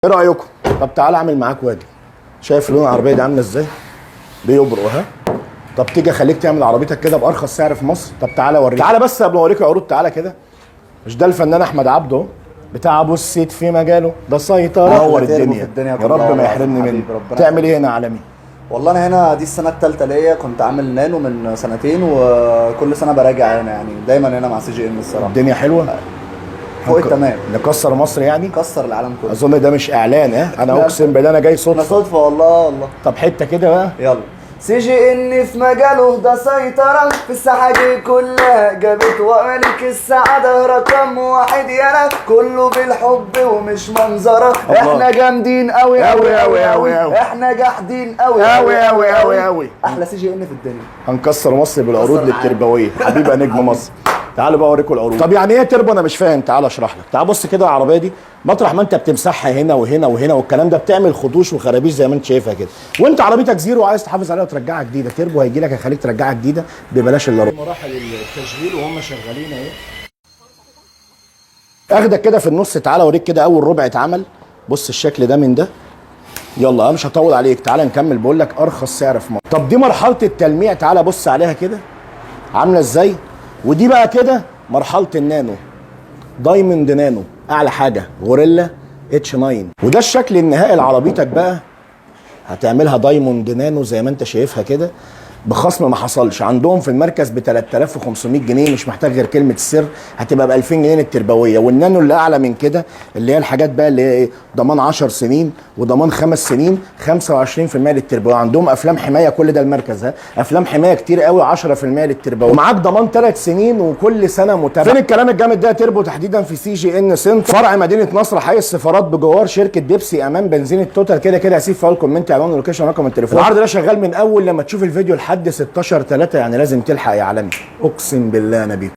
ايه رايكم؟ طب تعالى اعمل معاك واجب. شايف لون العربية دي عامله ازاي؟ بيبرق. ها، طب تيجي اخليك تعمل عربيتك كده بارخص سعر في مصر. طب تعالى اوريك، تعالى بس قبل ما اوريك العروض تعالى كده. مش ده الفنان احمد عبده بتاع ابو السيد في مجاله ده؟ سيطرة، نور تربو الدنيا. في الدنيا يا كلها رب ما والله يحرمني العظيم. منه. حبيبي، ربنا تعمل ايه هنا يا عالمي؟ والله انا هنا دي السنة الثالثة ليا، كنت عامل نانو من سنتين، وكل سنة براجع هنا، يعني دايما هنا مع CGN الصراحه. الدنيا حلوه. فوق التمام. نكسر مصر يعني. كسر العالم كله. اظن ده مش اعلان. اه انا لا. اقسم بالله انا جاي انا صدفه. صدفه، والله والله. طب حتة كده بقى. يلا، CGN في مجاله ده سيطرة في الساحة دي كلها، جابت وملك السعادة رقم واحد، يالا كله بالحب ومش منظرة. الله. احنا جامدين قوي أوي قوي أوي قوي أوي قوي. أوي. احنا جاحدين قوي أوي أوي أوي أوي. احلى CGN في الدنيا. هنكسر مصر بالعروض كسر العالم. للتربويه. حبيبي يا نجم مصر. تعالوا بقى اوريكم العروض. طب يعني ايه تربو؟ انا مش فاهم، تعال اشرح لك. تعال بص كده، العربية دي مطرح ما انت بتمسحها هنا وهنا وهنا والكلام ده بتعمل خدوش وخرابيش زي ما انت شايفها كده، وانت عربيتك زيرو وعايز تحافظ عليها وترجعها جديده، تربو هيجي لك هيخليك ترجعها جديدة ببلاش الا ربع. مراحل التشغيل وهم شغالين اهي. اخدك كده في النص، تعالى اوريك كده اول ربع اتعمل. بص الشكل ده من ده. يلا انا مش هطول عليك، تعالى نكمل. بقول لك ارخص سعر في مصر. طب دي مرحلة التلميع، تعالى بص عليها كده عامله ازاي. ودي بقى كده مرحلة النانو، diamond nano، اعلى حاجه، غوريلا H9. وده الشكل النهائي لعربيتك بقى، هتعملها diamond nano زي ما انت شايفها كده، بخصم ما حصلش عندهم في المركز ب 3500 جنيه. مش محتاج غير كلمة السر، هتبقى ب 2000 جنيه التربويه. والنانو اللي اعلى من كده، اللي هي الحاجات بقى اللي هي ايه، ضمان 10 سنين وضمان 5 سنين، 25% للتربويه. عندهم افلام حمايه، كل ده المركز، ها، افلام حماية كتير قوي، 10% للتربويه، ومعاك ضمان 3 سنين وكل سنة متابعه. فين الكلام الجامد ده يا تربو؟ تحديدا في CGN Center، فرع مدينة نصر، حي السفارات، بجوار شركة بيبسي، امام بنزين التوتال. كده كده هسيب في اول comment عنوان ال location، رقم التليفون. العرض ده شغال من اول لما تشوف الفيديو لحد 16 3، يعني لازم تلحق يا عالمي. اقسم بالله انا بيكم.